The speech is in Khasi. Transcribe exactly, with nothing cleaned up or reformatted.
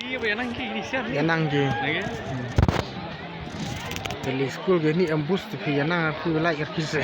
Ïa nang ki. Te lei skul ki ni em bus te phi ïa nang phi lai er ki se.